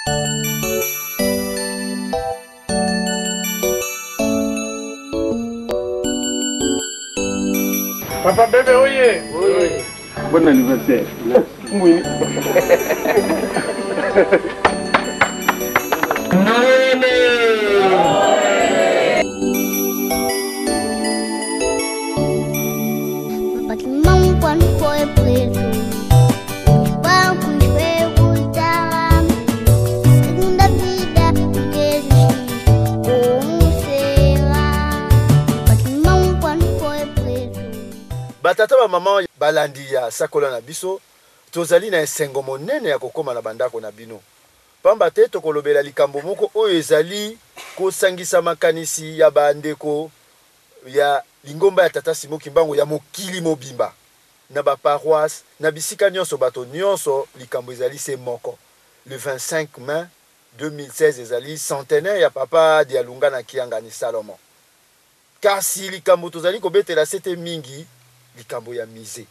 Papa bebe oye. Oui. Bon anniversaire. Oui. Papai Limão quando foi preso, os bancos perguntaram, segunda vida de Jesus Cristo, como será? Papai Limão quando foi preso. Batata ba mama balandi ya sakola na biso, tozali na esengo monene ya kokoma na bandako na bino. Pamba te tokolobela likambo moko oyo ezali kosangisa makanisi ya bandeko ya lingomba ya Tata Simon Kimbangu ya mokili mobimba, na ba paroisses, na bisika nionso, bato nionso, likambo ezali se moko. Le 25 mai 2016 ezali centenaire ya Papa Dialungana Kiangani Salomon. Kasi likambo tozali kobetela sete mingi, likambo ya musee.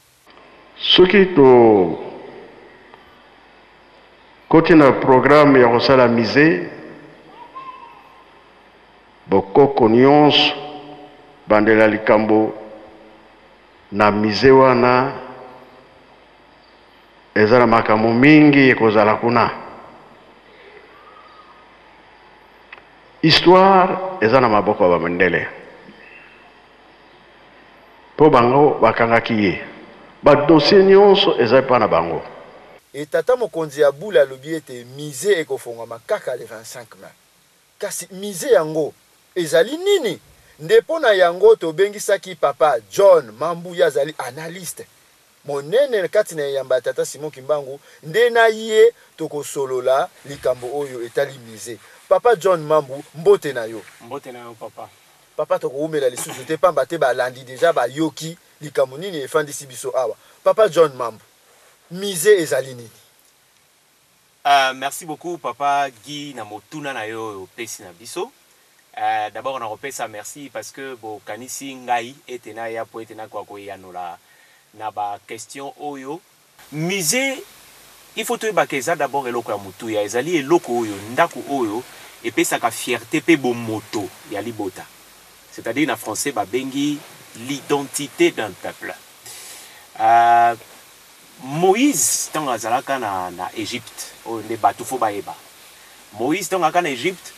Soki to koti na programme ya kosala musee, bokoko nionso bandela likambo na musee wana, eza na makambo mingi ekozala kuna. Histoire eza na maboko ya ba mindele po bango bakangaki ye. Ba dossiers nionso eza epa na bango. Et tata mokonzi ya bule alobi ete musee ekofongwama kaka le 25 mai. Kasi musee yango ezali nini? Nde mpo na yango tobengisaki papa John Mambu, ye azali analyste monene kati na eyamba ya tata Simon Kimbangu, nde na ye tokosolola likambo oyo etali musee. Papa John Mambu, mbote na yo. Mbote na yo papa. Papa tokowumela lisusu te pamba te balandi dejà bayoki likambo nini efandisi biso awa. Papa John Mambu, musee ezali nini? Merci beaucoup papa Guy na motuna na yo oyo opesi na biso. D'abord nakopesa merci parce que bokanisi ngai ete naya po ete nakoka koyanola na ba questions oyo. Musee il faut toyeba ke eza d'abord eloko ya motuya, ezali eloko oyo, ndako oyo epesaka fierte pe bomoto ya libota, c'est à dire na français babengi l'identite d'un peuple. Moïse tango azalaka na na Egypte, oyo nde batu faut bayeba. Moïse tango azalaka na Egypte,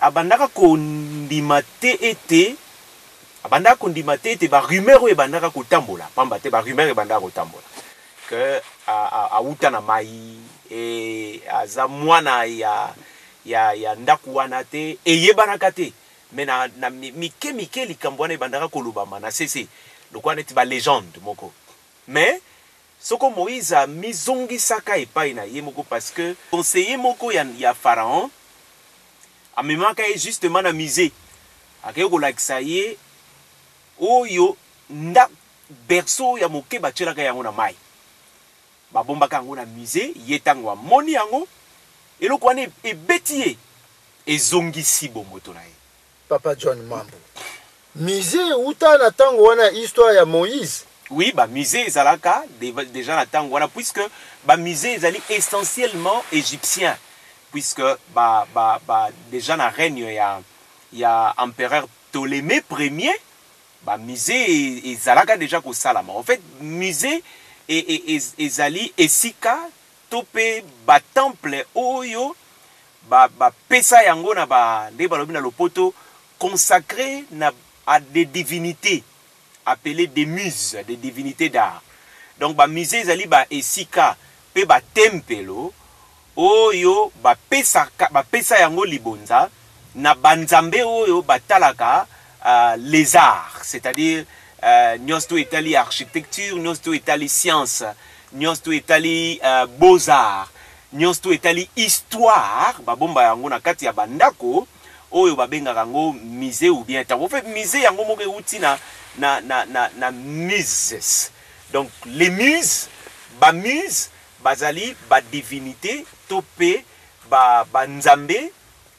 abandaka kondima te ete, abandaka kondima te ete ba rumeurs oyo ebandaka kotambola, pamba te ba rumeurs ebandaka kotambola que awuta na mayi et aza mwana ya ya ya ndaku wana te, eyebanaka te. Mais na na mike mike likambo wana ebandaka kolobama na se se lokola neti ba legende moko. Mais soko Moïse amizongisaka epai na ye moko parce que conseiller moko ya ya pharaon amemaka ye justement na musee, akei kolakisa ye oyo nda berceau ya moke batielaka yango na mayi. Babombaka yango na musee, ye tango amoni yango, eloko wana ebeti ye, ezongisi bomoto na ye. Papa John Mambu, musee ewuta na tango wana ya histoire ya Moïse? Oui, ba musees ezalaka dejà na tango wana puisque ba musees ezali essentiellement egyptien puisque ba, ba, ba dejà na règne ya, ya empereur Ptolemee Premier, Ba musees ezalaka dejà kosalama. En fait, musee ezali esika to pe ba temples oyo ba pesa yango na ba, ndenge balobi na lopoto, consacre na à des divinites appeles des muses, des divinites d'art. Donc ba musees ezali ba esika pe ba tempelo oyo bapesaka, bapesa yango libonza na ba nzambe oyo batalaka les arts, c'est-à-dire nionso tout etali architecture, nionso tout etali science, nionso tout etali beaux arts, nionso tout etali histoire, babomba yango na kati ya ba ndako oyo babengaka yango musee ou bien temple. En fait, musee yango moko ewuti na, na, na, na, na muses. Donc les muses, ba muses Bazali ba divinites to pe ba ba nzambe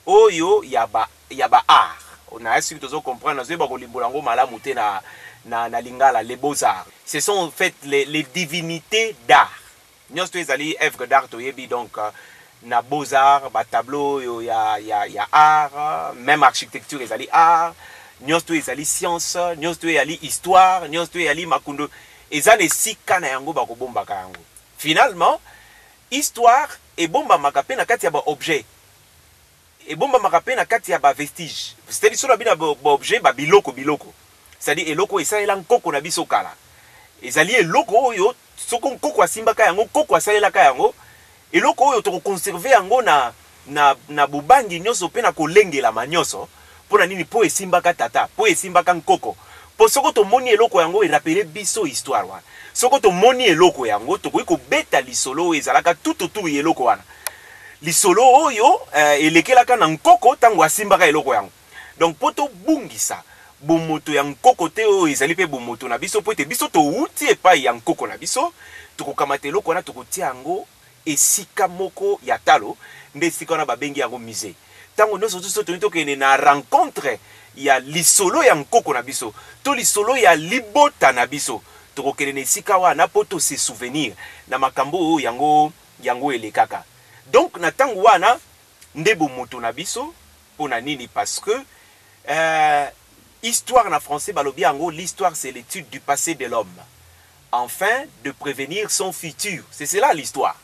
oyo ya ba ya ba arts. Na soki tozo comprendre, nazo yeba kolimbola yango malamu te na na na lingala, les beaux arts. Ce sont en fait les les divinites d'art. Nionso tout ezali œuvre d'art toyebi donc. Na beaux arts, ba tableaux oyo ya, ya, ya art, meme architecture ezali art, nyonso to ezali science, nyonso to ezali histoire, nyonso to ezali makundo, eza na esika na yango bakobombaka yango. Finalement, histoire ebombamaka pe na kati ya ba objets, ebombamaka pe na kati ya ba vestiges. C'est-à-dire soki nalobi na ba objets, ba biloko biloko, c'est-à-dire eloko oyo esalela nkoko na biso kala, ezali eloko oyo soko nkoko asimbaka yango, nkoko asalelaka yango, eloko oyo toko conserver yango na, na, na bobangi nyonso mpe na kolengelama nyonso. Mpo na nini? Mpo esimbaka tata, mpo esimbaka nkoko. Mpo soko tomoni eloko yango, erappeler biso histoire wana. Soko tomoni eloko yango, tokoki kobeta lisolo oyo ezalaka tout autour ya eloko wana. Lisolo oyo eh, elekelaka na nkoko ntango asimbaka eloko yango. Donc mpo tobungisa bomoto ya nkoko te oyo ezali mpe bomoto na biso, mpo ete biso towuti epai ya nkoko na biso, tokokamata eloko wana, tokotia yango esika moko ya talo, nde esika wana babengi yango musee. Ntango nyonso biso tolingi tokende na rencontre ya lisolo ya nkoko na biso to lisolo ya libota na biso, tokokende na esika wana mpo to se souvenir na makambo oyo yango, yango elekaka. Donc na ntango wana nde bomoto na biso. Mpo na nini? Parce que euh, histoire na français balobi yango, l'histoire c'est l'étude du passé de l'homme enfin de prévenir son futur. C'est cela l'histoire.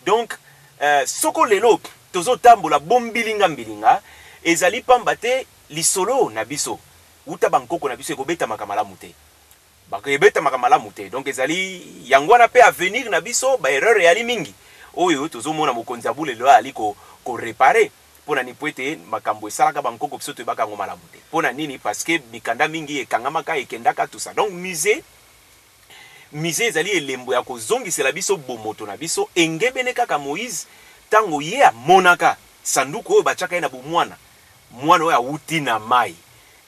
Donc euh, soko lelo tozotambola bombilinga mbilinga, ezali pamba te lisolo na biso uta bankoko na biso ekobetamaka malamu te, ebetamaka malamu te. Donc ezali yango wana mpe avenir na biso ba erreur eyali mingi oyo tozomona mokonzi ya bule lelo ayali ko réparer. Mpo na nini? Mpo ete makambo esalaka bankoko biso toyebaka yango malamu te. Mpo na nini? Parce que mikanda mingi ekangamaka, ekendaka, tout ça. Donc musée, musée ezali elembo ya kozongisela biso bomoto na biso, engebene kaka Moïse ntango ye amonaka sanduku oyo batiaka ye na bomwana, mwana oyo awuti na mai.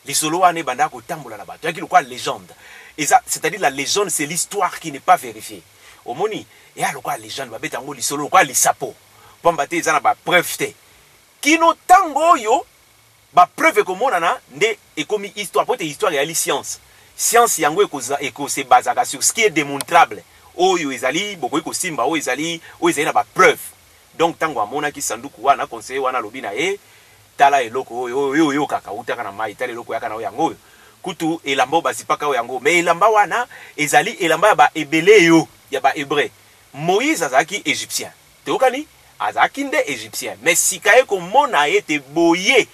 Lisolo wana ebandaka kotambola na bato, eyaki lokola légende. Eza, c'est-à-dire la légende, c'est l'histoire qui n'est pas vérifiée. Omoni, eya lokola légende, babeta yango lisolo lokola lisapo, pamba te eza na ba preuve te. Kino tango oyo ba preuve ekomonana nde ekomi histoire, po ete histoire eyali science. Science yango eko se basaka sur ce qui est demontrable, oyo ezali bokoki kosimba, oyo ezali, oyo ezali na ba preuve. Donc tango amonaki sanduku wana, conseiller wana alobi na ye, tala eloko oyo, oyo oyokaka wutaka na mayi, tala eloko oyaka na yo yango oyo. Kutu elamba oyo bazipaka yo yango, mais elamba wana ezali elamba ya ba ebeleyo, ya ba hebreu. Moïse azalaki egyptien. Toyokani? Azalaki nde Egyptien. Mais sika ye komona ete boye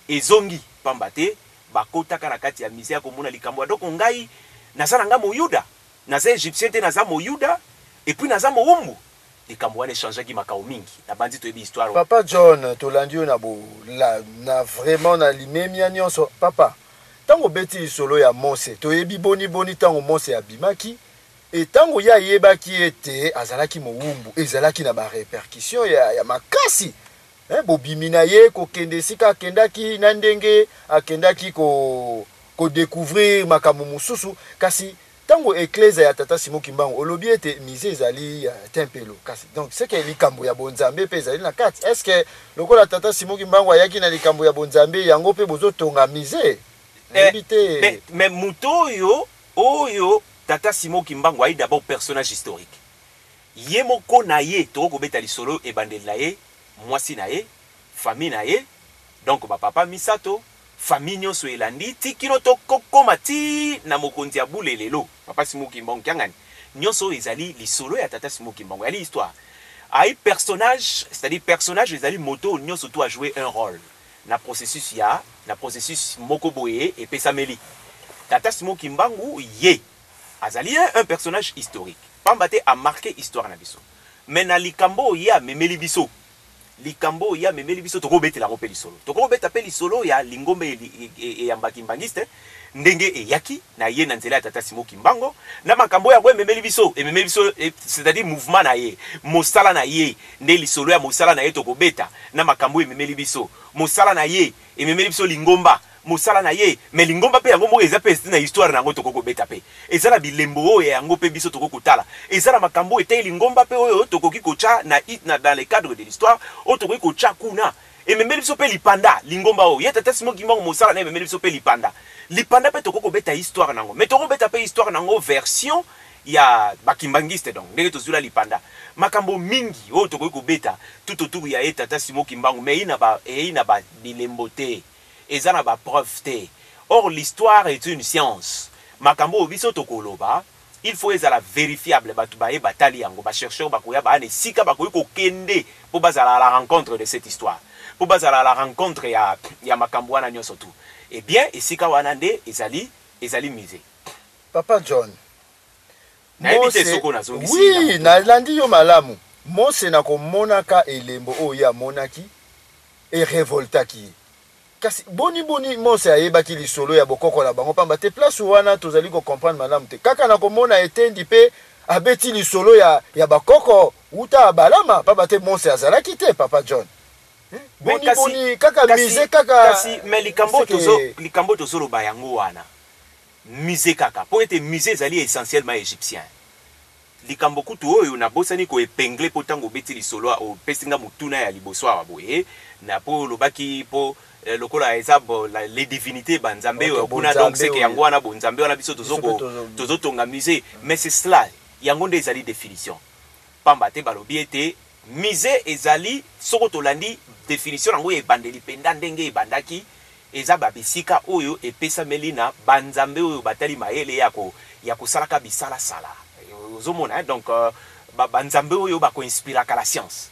ezongi, pamba te bakotaka na kati ya musee ya komona likambo ya doko ngai naza na ngai Moyuda, naza Egyptien te, naza Moyuda et puis naza mowumbu. Likambo wana echangeaki makambo mingi. Nabanzi toyebi histoire. Papa John, tolandi yo na bo la na vraiment na limemia nionso. Papa, tango obeti lisolo ya Mose, toyebi boni boni tango Mose abimaki, Et tango ye ayebaki ete azalaki mowumbu, ezalaki na ba repercussions ya, ya makasi. Hein, bobimi na ye kokende esika akendaki na ndenge akendaki ko ko decouvrir makambo mosusu. Kasi tango eklezia ya Tata Simon Kimbangu, olobi ete musee ezali ya tempelo, kasi donc c'est que likambo ya bonzambe pe ezali na kati. Est-ce que lokola Tata Simon Kimbangu ayaki na likambo ya bonzambe, yango pe bozotonga musee? Nayebi te. Mais moto oyo, oyo Tata Simon Kimbangu ayi d'abord personnage historique. Ye moko na ye tokoki kobeta lisolo ebandeli na ye, mwasi na ye, famille na ye, donc ba papa misato, famille nionso elandi ti kino tokokoma ti na mokonzi ya bule lelo papa Simon Kimbangu Kiangani. Nionso oyo ezali lisolo ya Tata Simon Kimbangu, ezali histoire. Ayi personnage, c'est-à-dire personnage ezali moto oyo nionso tout a jouer un role na processus ya na processus moko boye epesameli Tata Simon Kimbangu. Ye azali un personnage historique pamba te a marquer histoire na biso, mais na likambo oyo ye amemeli biso, likambo oyo ye amemeli biso tokobetela yango pe lisolo, tokobeta pe lisolo ya lingomba eyamba kimbangiste ndenge eyaki na ye na nzela ya Tata Simon Kimbangu, na makambo oyo yango ememeli biso, ememeli biso, c'est-à-dire mouvement na ye, mosala na ye, nde lisolo ya mosala na ye tokobeta na makambo oyo ememeli biso mosala na ye, ememeli biso lingomba, mosala na ye. Mais lingomba pe yango moko eza pe na histoire na yango tokoki kobeta pe, eza na bilembo oyo ya yango pe biso tokoki kotala, eza na makambo oyo etali lingomba pe oyo tokoki kotya na, na dans le cadre de l'histoire oyo tokoki kotya kuna. Ememeli biso pe lipanda, lingomba oyo ye Tata Simon Kimbangu mosala na ye ememeli biso pe lipanda, lipanda pe tokoki kobeta histoire na yango, mais tokoki kobeta pe histoire na yango version. ya ba kimbanguiste. Donc ndenge tozwila lipanda, makambo mingi oyo tokoki kobeta tout autour ya ye tata Simon Kimbangu, mais eyi na ba bilembo te, eza na ba preuve te. Or l'histoire est une science. Makambo oyo biso tokoloba, il faut ezala vérifiable. Bato baye batali yango, bachercheur bakoya, baya na esika bakoki kokende mpo bazala à la rencontre de cette histoire, mpo bazala à la rencontre ya makambo wana nyonso tu. Eh bien, esika wana nde ezali musée. Papa John. Nayebi te soko nazongisi. Oui, nalandi yo malamu. Mose na komonaka elembo oyo ye amonaki, erevoltaki ye. Kasi boni boni Mose ayebaki lisolo ya bokoko na bango? Pamba te place wana tozali kocomprendre malamu te. Kaka na komona etendi mpe abeti lisolo ya bakoko wuta Abalama, pamba te Mose azalaki te. Papa John, boni boni kaka musée kaka? Kasi mais likambo tozo likambo tozoloba yango wana, musée kaka mpo ete musée ezali essentiellement égyptien. Likambo kutu oyo nabosani koépingler, mpo ntango obeti lisolo, opesi nga motuna ya liboso awa boye na mpo olobaki mpo lokola eza les divinités, banzambe oyo kuna, donc seke yango wana bonzambe wana biso tozotonga musée. Mais c'est cela, yango nde ezali définition. Pamba te balobi ete musée ezali, soko tolandi définition yango ebandeli mpenza ndenge ebandaki, eza babisika oyo epesameli na banzambe oyo batali mayele ya kosalaka bisalasala. Ozomona, donc banzambe oyo bakoinspiraka la science,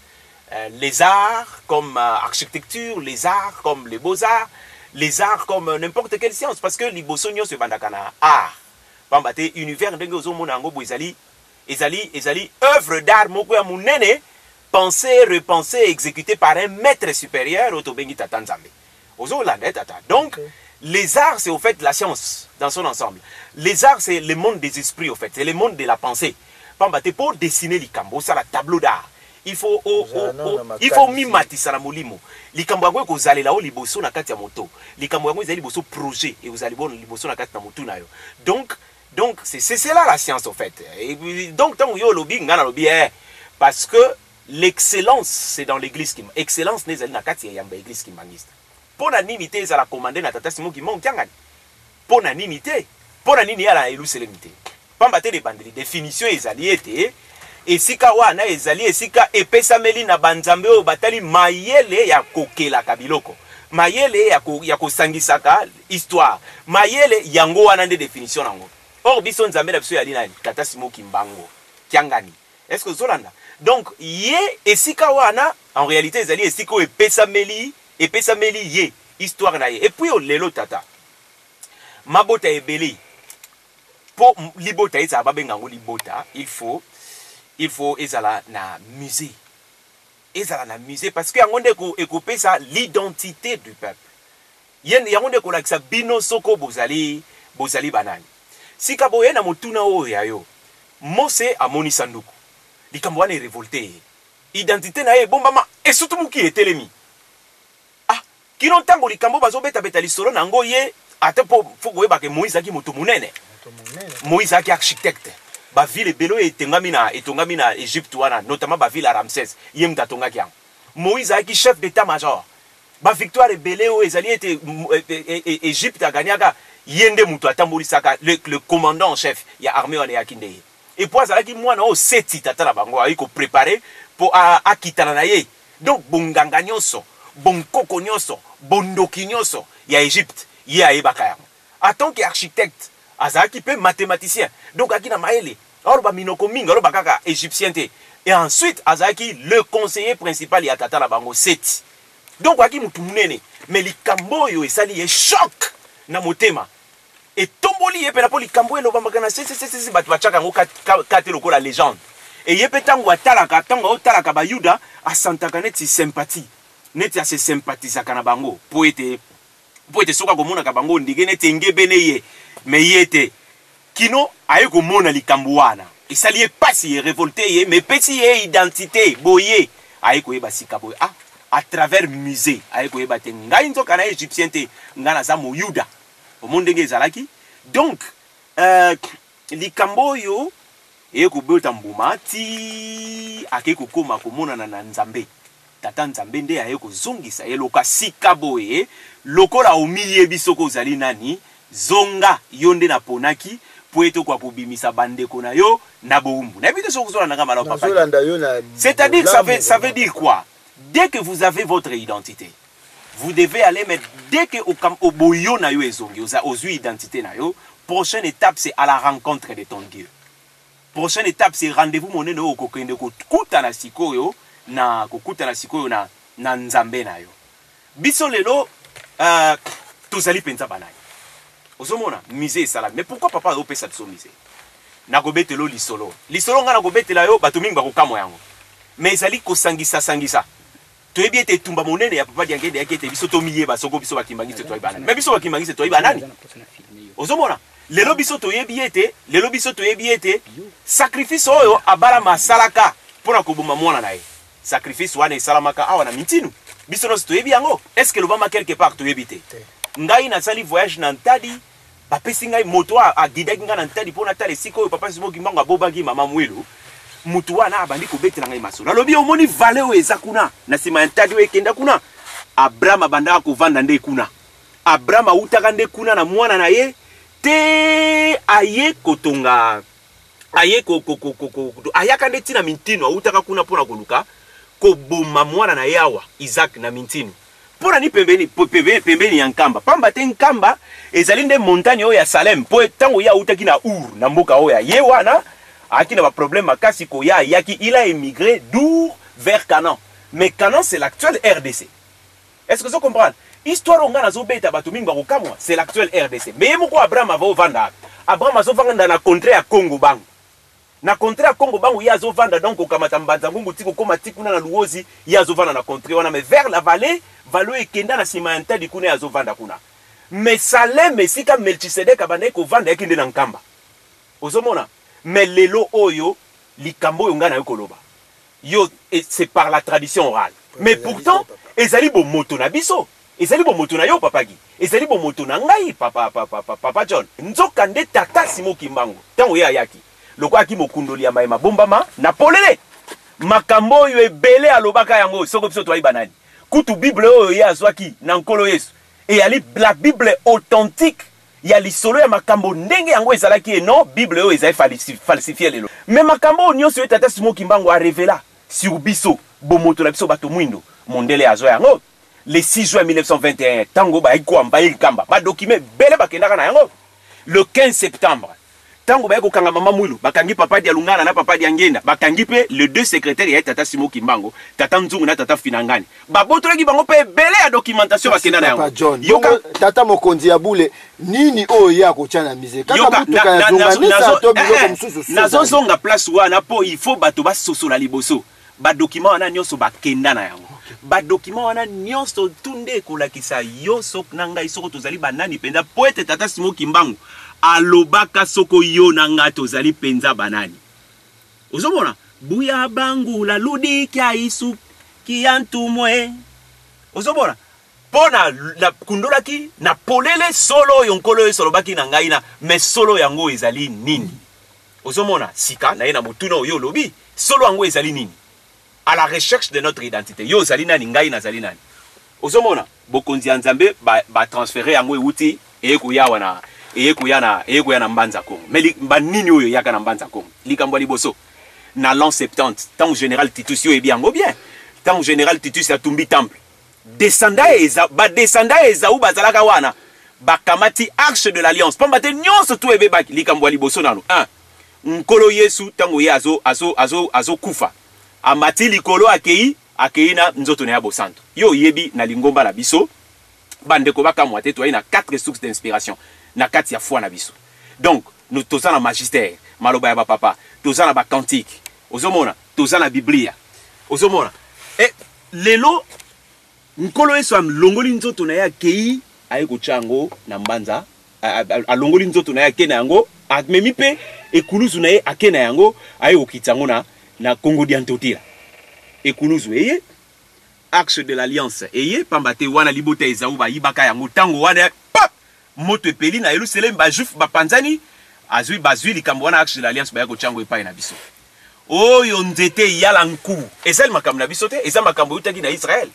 les arts comme architecture, les arts comme les beaux-arts, les arts comme n'importe quelle science, parce que liboso nyonso ebandaka na art. Pamba te univers ndenge ozomona yango boye, ezali œuvre d'art moko ya monene, pensé, repensé, exécuté par un maître supérieur oyo tobengi tata Nzambe. Ozolanda, tata? Donc les arts, c'est au fait la science dans son ensemble. Les arts, c'est le monde des esprits, au fait c'est le monde de la pensée. Pamba te pour dessiner likambo, osala tableau d'art, il faut mimatisa na molimo. Likambo yango ekozalela o liboso na kati ya moto. Likambo yango ezali liboso, projet ekozali bono liboso na kati na motu na yo. Donc c'est cela la science, au fait. Et puis, donc ntango yo olobi, ngai nalobi parce que l'excellence, c'est dans l'église. Excellence nde ezali na kati ya yamba église kimbanguiste. Mpo na nini te ezala commandé na tata Simon Kimbangu Kiangani? Mpo na nini te? Mpo na nini yala na Yelusalemi te? Pamba te ebandeli, définition ezali ete esika wana ezali esika epesameli na banzambe oyo batali mayele ya kokelaka biloko, mayele ya kosangisaka histoire, mayele yango wana nde définition nango. Or biso, nzambe na biso yali nani? Tata Simon Kimbangu Kiangani. Est ce que ozolanda? Donc ye esika wana en réalité ezali esika oyo epesameli ye histoire na ye. Et puis lelo, tata, mabota ebele, mpo libota ezala, babenga yango libota, il faut ezala na musée, ezala na musée, parce que yango nde ekopesa l'identité du peuple. Yango nde ekolakisa bino soko bozali banani. Sika boye, na motuna oyo ya yo, Mose amoni sanduku, likambo wana erévolter ye, identité na ye ebombama, esutumuki, etelemi. Ah, kino ntango likambo bazobetabeta lisolo na yango, ye ate mpo fo koyebaka, Moïse azalaki moto monene. Moïse azalaki architecte. Bavile ebele oyo etongami na Égypte wana, notamment bavile ya Ramsès, ye moto atongaki yango. Moïse azalaki chef d'état major. Bavictoire ebele oyo ezali ete Égypte agagnaka, ye nde moto atambolisaka, le commandant en chef ya armée wana eyaki nde ye. Et puis azalaki mwana oyo Seti, tata na bango, ayi kopréparer mpo akitana na ye. Donc bonganga nyonso, bonkoko nyonso, bondoki nyonso ya Égypte, ye ayebaka yango. En tant qu'architecte, azalaki mpe mathématicien, donc azalaki na mayele, aloba minoko mingi, aloba kaka égyptien te. Et ensuite azalaki le conseiller principal ya tata na bango Seti. Donc azalaki motu monene. Mais likambo oyo esali ye choc na motema, etomboli ye mpena, mpo likambo elobamaka na sesesesese, bato batiaka yango kate lokola légende. Eye mpe ntango atalaka, ntango aotalaka bayuda, asantaka neti sympathie, neti ase sympathisaka na bango, mpo ete soki akomonaka bango ndenge neti engebene ye, me ye te. Kino aye komona likambo wana, esali ye pasi, erévolter ye, me epesi ye identité boye. Aye koyeba sika boye, ah, à travers musée, aye koyeba te ngai nzoka na égyptien te, ngai naza moyuda. Omoni ndenge ezalaki? Donc likambo oyo eye kobota mbuma ti akei kokóma komonana na Nzambe. Tata Nzambe nde aye kozongisa ye loka sika boye: lokola omiyebi soki ozali nani, zonga, yo nde naponaki. mpo ete okoka kobimisa bandeko na yo na bowumbu. Nayebi te soki ozolanda nga malamu, papa. Nazolanda yo na C'est-à-dire, ça bolamu veut, ça veut vraiment. dire quoi? Dès que vous avez votre identité, vous devez aller, mais dès que oboyo na yo ezongi, ozwi identité na yo, prochaine étape, c'est à la rencontre de ton Dieu. Prochaine étape, c'est rendez-vous monene oyo okokende kokutana sikoyo na kokutana sikoyo na Nzambe na yo. Biso lelo tozali mpenza banani? Ozomona musée esalami, mais pourquoi papa azopesa biso musée? Nakobetela yo lisolo, lisolo ngai nakobetela yo, bato mingi bakokamwa yango, mais ezali kosangisa-sangisa. Toyebi ete etumba monene ya papa Diangende eyaki ete biso tomiyeba soko biso bakimbangisi toyebi banani. Mais biso bakimbangisi toyebi banani? Ozomona lelo biso toyebi ete, lelo biso toyebi ete sacrifice oyo Abalama asalaka mpona koboma mwana na ye, sacrifice wana esalamaka awa na Mintinu. Biso nyonso toyebi yango. Est ce que elobama quelque part? Toyebi te. Ngai nasali voyage na Ntadi, bapesi ngai moto aguidaki ngai na Ntadi mpo natala esika oyo papa Simon Kimbangu abobaki mama Mwilu. Motu wana abandi kobetela ngai masolo, alobi: omoni vallée oyo eza kuna na nsima ya Ntadi, oyo ekenda kuna, Abraham abandaka kovanda nde kuna. Abraham awutaka nde kuna na mwana na ye te, aye kotonga, aye ko, ko, ko, ko, ko, ayaka nde ntina Mintino. Awutaka kuna mpona koluka koboma mwana na ye awa Isaac na Mintino. Mpona ni pembeni, pembeni ya Nkamba, pamba te Nkamba ezali nde montagne oyo ya Salem, mpo ntango ye awutaki na Ur, na mboka oyo ye wana ayaki na baproblème makasi koya, ayaki, il a émigré d'Ur vers Canaan. Mais Canaan, c'est l'actuelle RDC. Est ce que ozo comprendre histoire oyo ngai nazobeta? Bato mingi bakokamwa, c'est l'actuelle RDC. Mais ye moko Abraham avovanda, Abraham azovanda na contrée ya Congo Bango, na contrée ya Congo Bango ye azovanda. Donc kokamata Mbanza Ngungu ti kokóma ti kuna na Luozi, ye azovanda na contrée wana, mais vers la vallée, vallée oyo ekenda na nsima ya Ntadi, kuna ye azovanda kuna. Mais Salem, esika Melchisedek abandaki kovanda, yaki nde na Nkamba. Ozomona? Mais lelo oyo, likambo oyo ngai nayoki koloba yo, c'est par la tradition orale, mais pourtant ezali bomoto na biso, ezali bomoto na yo papa Guy, ezali bomoto na ngai papa John. Nzoka nde tata Simo Kimbangu, ntango ye ayaki, lokola mokundoli ya mayema bombama na polele, makambo oyo ebele alobaka yango soko biso toyebi banani. Kutu Bible oyo ye azwaki na Nkolo Yesu eyali la Bible authentique ya lisolo ya makambo ndenge yango ezalaki, et non Bible oyo ezali falsifié lelo. Mais makambo oyo nyonso oyo tata Simo Kimbangu arévéla sur biso, bomoto na biso bato mwindo, mondele azwa yango le 6 juin 1921, ntango bayaki koenvahir Nkamba. Badocument ebele bakendaka na yango. Le 15 septembre, ntango bayaki kokanga mama Mwilu, bakangi papa Dialungana na papa Diangenda, bakangi mpe le deux secrétaire ya tata Simo Kimbango, tata Nzungu na tata Finangani, babotolaki bango mpe ebele ya documentation, bakenda na Papa yango. John, Yoka. bongo tata mokonzi ya bule, nini oyo ye akotya na musée? Kaka Yoka, motuka ya zonganisa to biloko mosusu susu? Nazozonga place wana mpo il faut bato basosola liboso. Badocument wana nyonso bakenda na yango, badocument wana nyonso tu nde ekolakisa yo so na ngai soko tozali banani mpenza, po ete tata Simo Kimbangu alobaka soko yo na ngai tozali mpenza banani. Ozomona buya bangula ludikia isu kia ntumwe, ozomona mpo na kundolaki na polele solo oyo Nkolo Yesu alobaki na ngai na. Mais solo yango ezali nini? Ozomona sika na ye na motuna oyo olobi, solo yango ezali nini? À la recherche de notre identité, yo ozali nani, ngai nazali nani? Ozomona bokonzi ya Nzambe, batransférer yango, ewuti, eye koya wana, eye koya na Mbanza Kongo. Mais banini oyo eyaka na Mbanza Kongo? Likambo ya liboso, na l'an 70, ntango général Titus, yo oyebi yango bien, ntango général Titus atumbi temple, descendant ya Eza, badescendant ya Ezau bazalaka wana, bakamati arche de l'alliance, pamba te nyonso tu ebebaki. Likambo ya liboso nano, 1, Nkolo Yesu, ntango ye azokufa, amati likolo, akei na nzoto na ya bosantu. Yo oyebi, na lingomba na biso, bandeko bakamwa te, toyai na quatre sources d'inspiration na kati ya foi na biso. Donc nous, toza na magistère, maloba ya bapapa, toza na bacantique, ozomona, toza na Biblia. Ozomona e lelo Nkolo Yesu alongoli nzoto na ye, akei, aye kotya yango na Mbanza. Alongoli nzoto na ye, ake na yango, amemi mpe ekuluzu na ye, ake na yango, aye kokitisa yango na Kongo dia Ntotila. Ekuluzu eye, arche de l'alliance eye, pamba te wana libota Ezau bayibaka yango. Ntango wana pap, moto epeli na Yerusalemi, bajuif bapanzani, azwi, bazwi likambo wana, arche de l'alliance, baya kotya yango epai na biso. Oyo nzete eyala nku ezali makambo na biso te, eza makambo eutaki na Israele,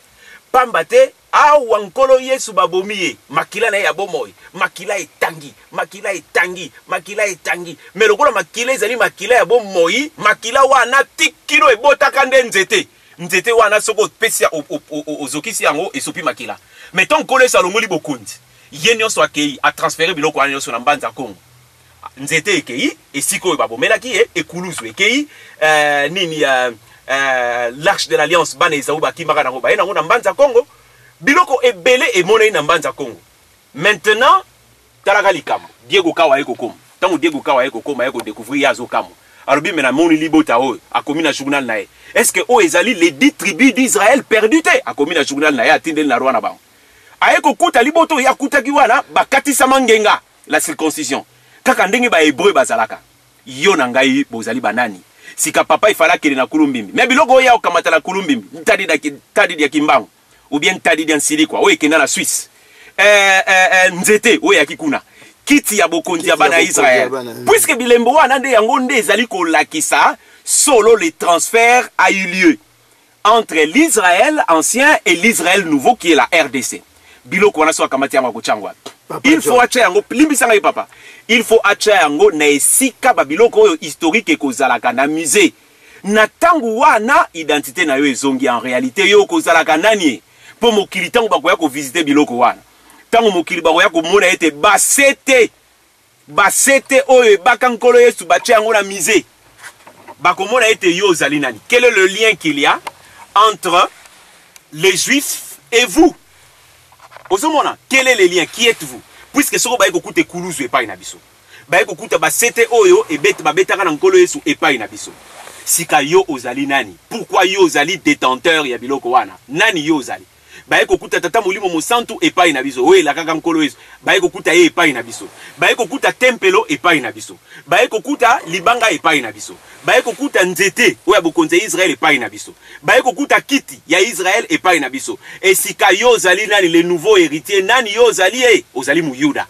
pamba te Awa Nkolo Yesu babomi ye, makila na ye ya bomoi, makila etangi, makila etangi, makila etangi. Mais lokola makila ezali makila ya bomoi, makila wana ti kino ebotaka nde nzete. Nzete wana soki opesi, ozokisi yango, esopi makila. Mais ntango Nkolo Yesu alongoli bokonzi, ye nyonso akei, a transfere biloko wana nyonso na Mbanza Kongo. Nzete ekei esika oyo babomelaki ye, ekuluzu ekei, nini, l'arche de l'alliance, bana Esaü bakimaka nango, baye nango na Mbanza Kongo. Biloko ebele emonani na Mbanza Kongo. Maintenant, talaka likambo, Diego Cao aye kokoma. Tango Diego Cao aye kokoma, aye ko decouvrir, ye azokamwa. Alobi, mais namoni libota oyo, akomi na journal na ye. Est-ce que oyo ezali les 10 tribus d'Israël perdues te? Akomi na journal na ye, atindeli na roi na bango. Aye kokuta libota oyo ye akutaki wana, bakatisama ngenga, la circoncision. Kaka ndenge ba Hebreux bazalaka. Yo na ngai bozali ba nani? Sika papa il fallait akende na Kulumbimbi. Mais biloko oyo ya okamata na Kulumbimbi, ntadi da ntadi dia Kimbangu ou bien ntadi dia Nsilikwa oyo ekenda na Suisse. Nzete oyo eyaki kuna. Kiti ya bokonzi ya bana ya Israël. Puisque bilembo wana nde yango nde ezali kolakisa solo le transfert a eu lieu entre l'Israël ancien et l'Israël nouveau qui est la RDC. Biloko wana so akamati yango akotia yango wapi? Il faut atia yango, limbisa ngai papa. Il faut atia yango na esika ba biloko oyo historique ekozalaka na musée. Na tango wana identité na yo ezongi en réalité yo okozalaka nani? Po mokili tango bakoya ko visiter biloko wana. Tango mokili bakoya komona ete basete, basete oyo ebaka Nkolo Yesu batia yango na musée. Bakomona ete yo ozali nani? Quel est le lien qu'il y a entre les Juifs et vous? Ozomona, quel est le lien? Qui êtes-vous? Puisque soko baye kokuta ekuluzu epai na biso, baye kokuta basete oyo ebet babetaka na Nkolo Yesu epai na biso. Sika yo ozali nani? Pourquoi yo ozali détenteur ya biloko wana? Nani yo ozali? Baye kokuta Tata Molimo Mosantu epai na biso, oyo elakaka Nkolo Yesu, baye kokuta ye epai na biso. Baye kokuta tempelo epai na biso. Baye kokuta libanga epai na biso. Baye kokuta nzete oyo ya bokonzi ya Israël epai na biso. Baye kokuta kiti ya Israël epai na biso. Esika yo ozali nani, le nouveau héritier, nani yo ozali ye? Ozali Muyuda.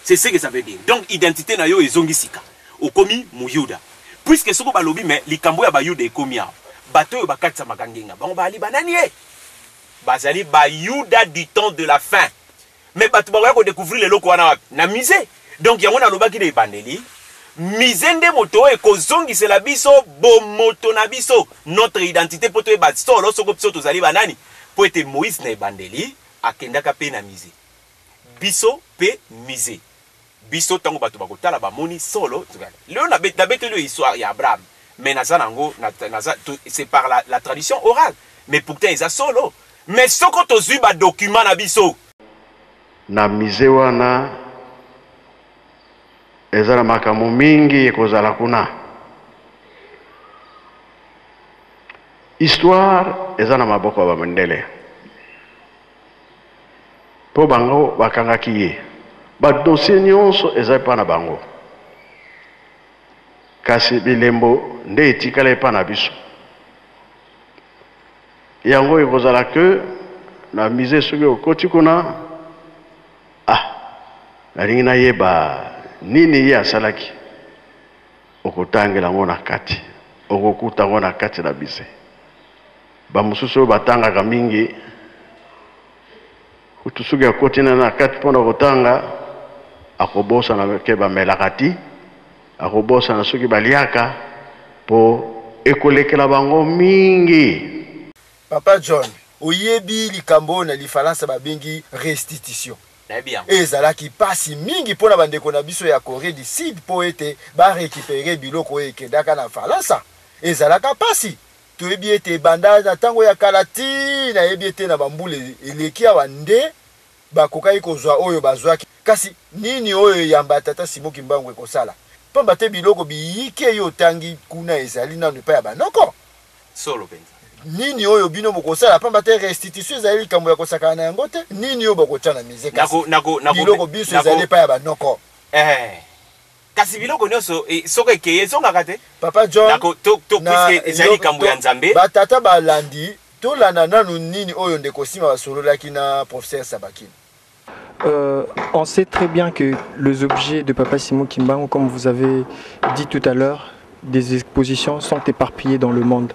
C'est ce que ça veut dire. Donc identité na yo ezongi sika. Okomi Muyuda. Puisque soko balobi mais likambo ya Bayuda ekomi awa. Bato oyo bakatisamaka ngenga, bango bazali banani ye? Bazali Bayuda du temps de la fin. Mais bato bakoya ko découvrir eloko wana wapi? Na musée. Donc yango nalobaki na ebandeli, musée nde moto oyo ekozongisela biso bomoto na biso, notre identité, mpo toyeba solo soko biso tozali banani. Mpo ete Moïse na ebandeli akendaka mpe na musée. Biso mpe musée. Biso tango bato bakotala bamoni solo. Lelo nabeteli yo histoire ya Abraham, mais naza nango, naza, c'est par la tradition orale, mais pourtant eza solo. Mais soko tozui ba documents na biso. Na musee wana eza na makambo mingi ekozala kuna. Histoire eza na maboko ya ba mindele. Po bango bakangaki ye. Ba dossiers nionso eza epa na bango. Kasi bilembo nde etikala epa na biso. Yango ekozala que na musee soki okoti kuna, ah nalingi nayeba nini ye asalaki, okotangela yango na kati, okokuta yango na kati na musee. Ba mosusu oyo batangaka mingi, kutu soki akoti na na kati mpo na kotanga, akobosana ke bamelaka ti, akobosana soki baliaka, mpo ekolekela bango mingi. Papa John, oyebi likambo oyo na lifalansa babengi restitution? Nayebi yango. Ezalaki pasi mingi mpo na bandeko na biso ya Coree du Sud mpo ete ba recuperer biloko oyo ekendaka na Falansa. Ezalaka pasi. Toyebi ete banda na tango ya kala tii nayebi ete na bambula eleki awa nde bakokaki kozwa oyo bazwaki. Kasi nini oyo eyamba ya Tata Simon Kimbangu ekosala? Pamba te biloko biyike yo otangi kuna ezali nanu epai ya ba noko. Solo penza. Nini oyo bino bokosala? Pamba te restitution ezali likambo ya kosakana na yango te. Nini oyo bokotia na musee? Kasi biloko binso ezali epai ya ba noko. Ee. Kasi biloko nionso soki ekeyi ezongaka te. Papa John, Nako to to na puisque ezali yo likambo to ya Nzambe. ba tata balandi tolanda nanu nini oyo ndeko Sima basololaki na professeur Sabakini. On sait très bien que les objets de Papa Simon Kimbangu, comme vous avez dit tout à l'heure, des expositions sont éparpillées dans le monde.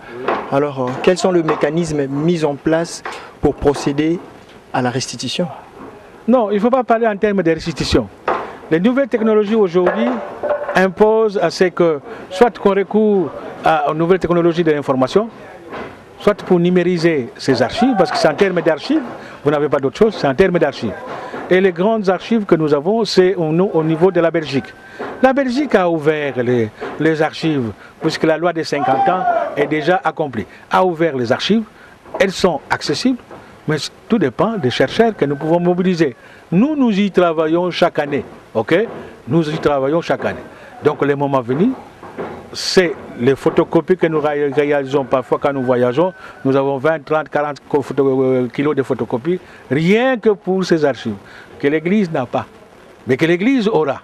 Alors, quels sont les mécanismes mis en place pour procéder à la restitution. Non, il ne faut pas parler en termes de restitution. Les nouvelles technologies aujourd'hui imposent à ce que soit qu'on recourt à une nouvelle technologie de l'information, soit pour numériser ces archives, parce que c'est en termes d'archives, vous n'avez pas d'autre chose, c'est en termes d'archives. Et les grandes archives que nous avons, c'est au, au niveau de la Belgique. La Belgique a ouvert les, les archives, puisque la loi des 50 ans est déjà accomplie. A ouvert les archives, elles sont accessibles, mais tout dépend des chercheurs que nous pouvons mobiliser. Nous, nous y travaillons chaque année, ok Nous y travaillons chaque année. Donc, les moments venus, c'est les photocopies que nous réalisons parfois quand nous voyageons. Nous avons 20, 30, 40 kilos de photocopies, rien que pour ces archives, que l'Église n'a pas, mais que l'Église aura.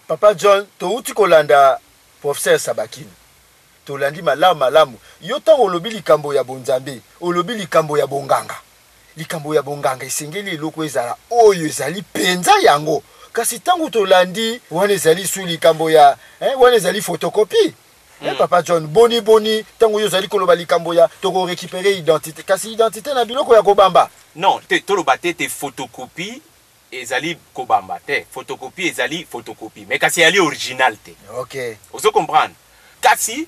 Papa John, touti kolanda professeur Sabakini. Tolandi malamu malamu. Yo ntango olobi likambo ya bonzambe, olobi likambo ya bonganga. Likambo ya bonganga esengeli eloko ezala oyo ezali mpenza yango. Kasi ntango tolandi wana ezali su likambo ya eh, wana ezali photocopie. Eh, Papa John, boni boni ntango yo ozali koloba likambo ya tokorécupérer identité, kasi identité na biloko ya kobamba. Non te, toloba te te photocopie ezali kobamba te. Photocopie ezali photocopie, mais kasi ezali original te. Ozo comprendre? Kasi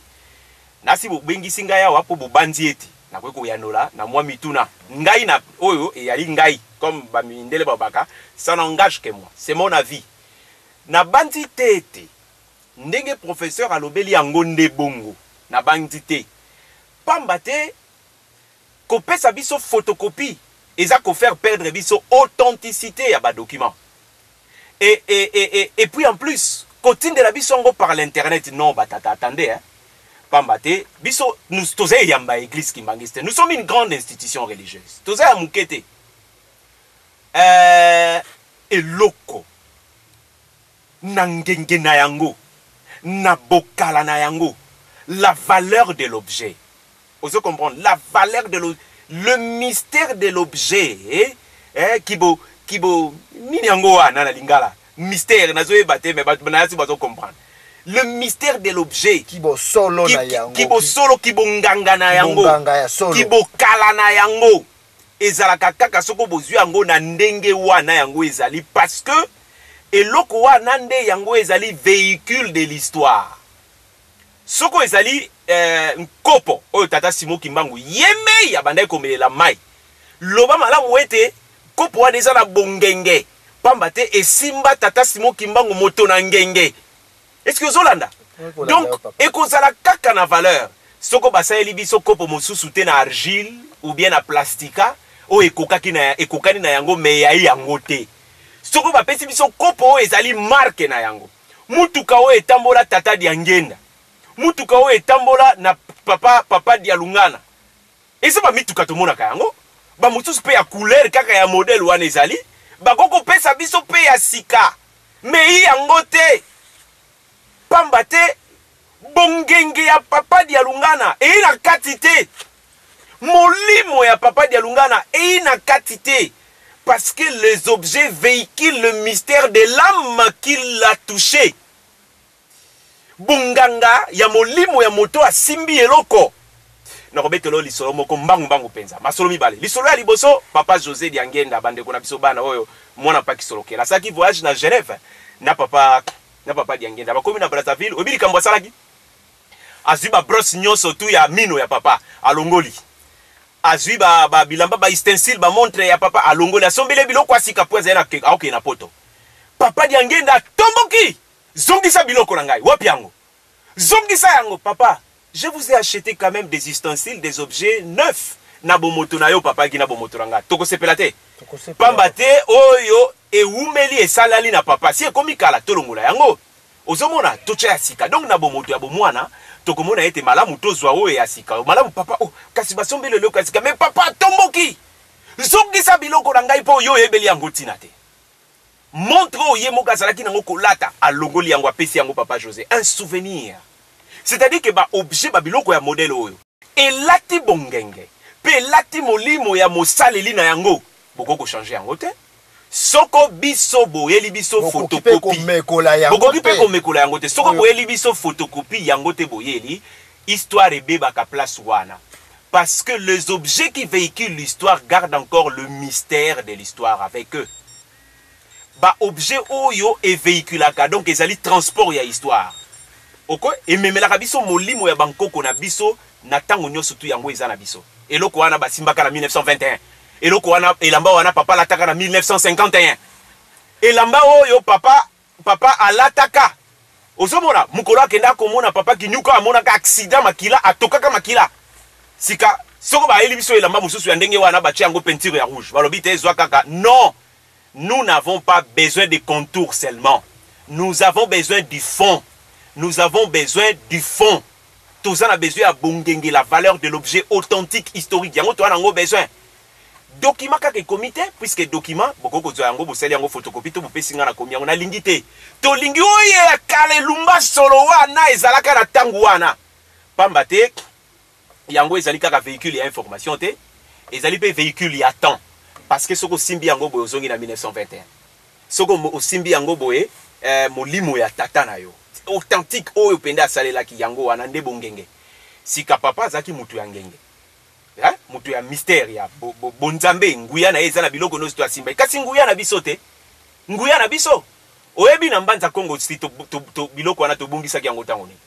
nasi bobengisi ngai awa mpo bobandi ete nakoki koyanola na mwa mituna ngai na oyo eyali ngai, comme bamindele babaka, ça n'engage que moi, c'est mon avis. Nabandi te ete ndenge professeur alobeli yango nde bongo. Nabandi te, pamba te kopesa biso photocopie eza kofaire perdre biso authenticité ya badocument. Et puis en plus, kotindela biso yango par l'internet, non, batata, attendez, hein. Pamba te biso nous toza eyamba église kimbanguiste, nous sommes une grande institution religieuse, toza ya moke te. Eloko na ngenge na yango, na bokala na yango, la valeur de l'objet, ozo comprendre, la valeur de l'objet, le mystère de l'objet, eh? Eh, kibo kibo nini yango wana na lingala mystère, nazoyeba te, mais bato nayasi bazo comprendre le mystère de l'objet. Kibosolo na yango. Kibosolo, kibonganga na yango. Kibonganga ya solo. Kibokala na yango ezalaka kaka soko bozwi yango na ndenge wana yango ezali, parce que eloko wana nde yango ezali véhicule de l'histoire. Soko ezali nkopo oyo tata Simo Kimbangu ye mei abandaki komelela mai, loba malamu ete kopo wana eza na bongenge, pamba te esimba tata Simo Kimbangu moto na ngenge. Est-ce que ozolanda? Donc ekozala kaka na valeur soko basaleli biso kopo mosusu te na argile ou bien na plastika oyo ekokaki na, ekokani na yango, me eyai yango te. Soko bapesi biso kopo oyo ezali marque na yango, mutuka oyo etambola tata Diangenda, mutuka oyo etambola na papa Dialungana, eza bamituka tomonaka yango, bamosusu mpe ya couleur kaka ya modèle wana ezali, bakoki kopesa biso mpe ya sika, me yango te, pamba te bongenge ya papa Dialungana eyi na kati te, molimo ya papa Dialungana eyi na kati te, parce que les objets véhiculent le mystère de l'âme qui l'a touché. Bonganga ya molimo ya moto asimbi eloko. Nakobetela lisolo moko mbangu mbangu mpenza, masolo mibale. Lisolo ya liboso, papa José Diangenda, bandeko na biso bana oyo mwana Pakisolokela, asalaki voyage na Genève na papa Diangenda. Bakomi na Brazzaville, oyebi likambo asalaki? Azwi babrosse nyonso tu ya mino ya papa, alongoli. Azwi ba, ba bilamba, ba ustensile, bamontre ya papa, alongoli. Asombeli biloko ya sika po azali aokende na poto. Papa Diangenda atomboki: "Zongisa biloko na ngai, wapi yango? Zongisa yango." "Papa, je vous ai acheté quand même des ustensiles, des objets neufs." Na bomoto na yo, papa, aki na bomoto na ngai, tokosepela te, pamba te oyo ewumeli esalali na papa si ekomi kala, tolongola yango, ozomona, totya ya sika. Donc na bomoto ya bomwana tokomona ete malamu tozwa oyo ya sika, malamu papa. Oh, kasi basombeli eloko ya sika, mais papa atomboki: "Zongisa biloko na ngai, mpo oyo oyebeli yango ntina te." Montre oyo ye moko azalaki nango kolata, alongoli yango, apesi yango papa José, un souvenir. C'est-à-dire que baobjet, babiloko ya modèle oyo elati bongenge mpe elati molimo ya mosaleli na yango, bokoki kochanger yango te. Soko biso boyeli biso Bokoki mpe photocopie, komekola yango bokoki mpe te. komekola yango te. Soko Oyo- boyeli biso photocopie yango te, boyeli histoire ebebaka place wana. Parce que les objets qui véhiculent l'histoire gardent encore le mystère de l'histoire avec eux. Ba objet oyo evehiculaka, donc ezali transport ya histoire. Oko ememelaka biso molimo ya bankoko na biso na ntango nyonso tu yango eza na biso. Eloko wana basimbaka na 1921. Eloko wana, elamba wana papa alataka na 1951. Elamba oyo papa papa alataka. Ozomona mokolo akenda komona papa Kinyuka, amonaka accident makila, atokaka makila. Sika soko bayeli biso elamba mosusu ya ndenge wana, batie yango peinture ya rouge, balobi te ezwa kaka. Non, nous n'avons pas besoin de contours seulement, nous avons besoin du fond. Nous avons besoin du fond. Toza na besoin ya bongenge, la valeur de l'objet authentique historique, yango toza nango besoin. Document kaka ekomi te, puisque document bokoki kozwa yango, bosali yango photocopie to bopesi nga na komi yango, nalingi te. Tolingi oyo ya kala, elumba solo wana ezalaka na ntango wana, pamba te yango ezali kaka véhicule ya information te, ezali mpe véhicule ya temps. Parce que soki osimbi yango boye, ozongi na 1921. Soki osimbi yango boye, molimo ya tata na yo authentique oyo mpenza asalelaki yango wana nde bongenge. Sika papa azalaki mutu ya ngenge, eh? Mutu ya mystère ya bonzambe, nguya na ye eza na biloko nyonso to asimba. Kasi nguya na biso te, nguya na biso oyebi na Mbanza Kongo si to biloko wana tobungisaki yango ntango nini?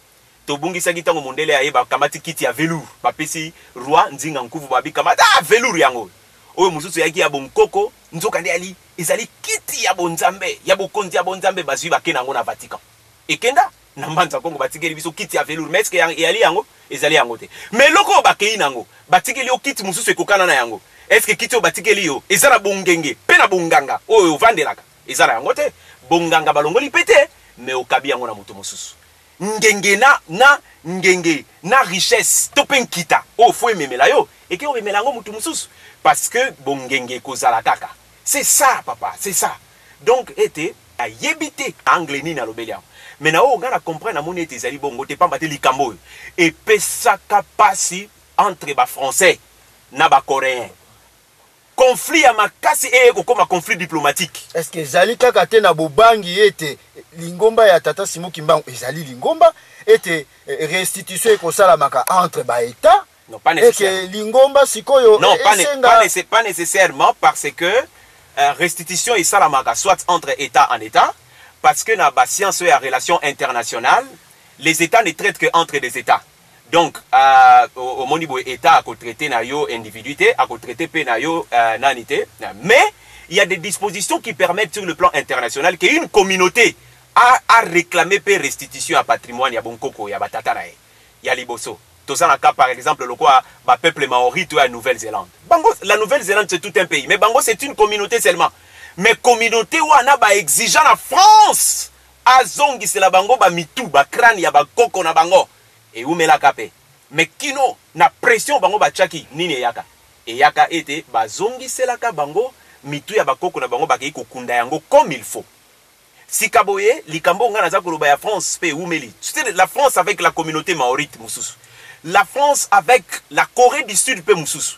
Tobungisaki ntango mondele aye, bakamati kiti ya velours, bapesi roi Nzinga Nkuvu, babi kamata velours yango oyo mosusu eyaki ya bonkoko, nzoka nde ali ezali kiti ya bonzambe, ya bokonzi ya bonzambe. Bazwi, bake na yango na Vatican. Ekenda na Mbanza Kongo, batikeli biso kiti ya velours. Mais est-ce eyali yango? Ezali yango te. Mais eloko oyo bakei nango, batikeli yo kiti mosusu ekokana na yango. Est-ce kiti oyo batikeli yo eza na bongenge mpe na bonganga oyo ovandelaka? Eza na yango te. Bonganga balongoli mpe te, mais okabi yango na moto mosusu. Ngenge na ngenge na richesse to mpe nkita oyo fo ememela yo, eke omemela yango motu mosusu, parce que bongenge ekozala kaka. C'est ça, papa, c'est ça. Donc ete ayebi te angle nini alobeli yango, mais na oyo ngai na comprendre, namoni ete ezali bongo te, pamba te likambo oyo epesaka pasi entre bafrançais na bacoréen, conflit ya makasi eye kokóma conflit diplomatique. Est ce que ezali kaka te na bobangi ete lingomba ya tata Simon Kimbangu ezali lingomba ete restitution ekosalamaka entre baétat? Non, pas nécessairement. Eke lingomba sikoyo Non, pas nécessairement, parce que restitution esalamaka soit entre état en état, parce que na bascience oyo ya relation internationale, les états ne traitent que entre des états. Donc omoni boye, état akotraite na yo individu te, akotraite mpe na yo nani te. Mais il y a des dispositions qui permettent sur le plan international qu'une communauté a réclamé mpe restitution ya patrimoine ya bonkoko ya batata na ye ya liboso. Toza na cas par exemple lokola bapeuple maori to ya Nouvelle-Zélande. Bango, la Nouvelle-Zélande, c'est tout un pays, mais bango, c'est une communauté seulement. Mais communauté wana baexigeant na France azongisela bango bamitu, bacrâne ya bakoko na bango. Ewumelaka mpe, mais kino na pression bango batiaki nini, eyaka ete bazongiselaka bango mitu ya bakoko na bango, bakei kokunda yango comme il faut. Sika boye, likambo ngai naza koloba ya France mpe ewumeli. La France avec la communauté maorite mosusu, la France avec la Corée du Sud mpe mosusu.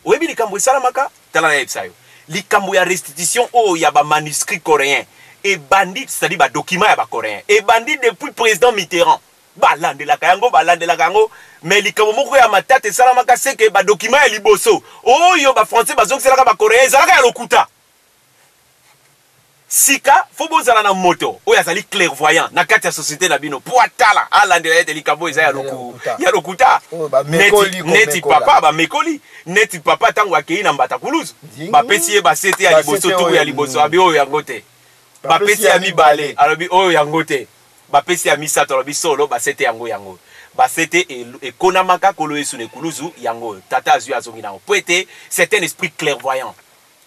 Oyebi likambo esalamaka? Tala, nayebisa yo likambo ya restitution oyo ya bamanuscrit coréen ebandi, c'est-à-dire badocument ya bacoréen ebandi depuis président Mitterrand. Balandelaka yango, balandelaka yango, mais likambo moko ya matata esalamaka, seke badocument ya liboso oyo bafrançais bazongiselaka bacoréen ezalaka ya lokuta. Sika fo bozala na moto oyo azali clairvoyant na kati ya société na bino po atala, alandela ete likambo eza ya lokuta. Neti papa bamekoli, neti papa ntango akei na Mbata Kuluzu, bapesi ye basete ya liboso, tuku ya liboso, abi oyo yango te. Bapesi ya mibale, alobi oyo yango te. Bapesi ya misato, alobi solo basete yango, yango basete ekonamaka Kolo Yesu na ekuluzu, yango oyo. Tata azwi, azongi nango, po ete c'est un esprit clairvoyant,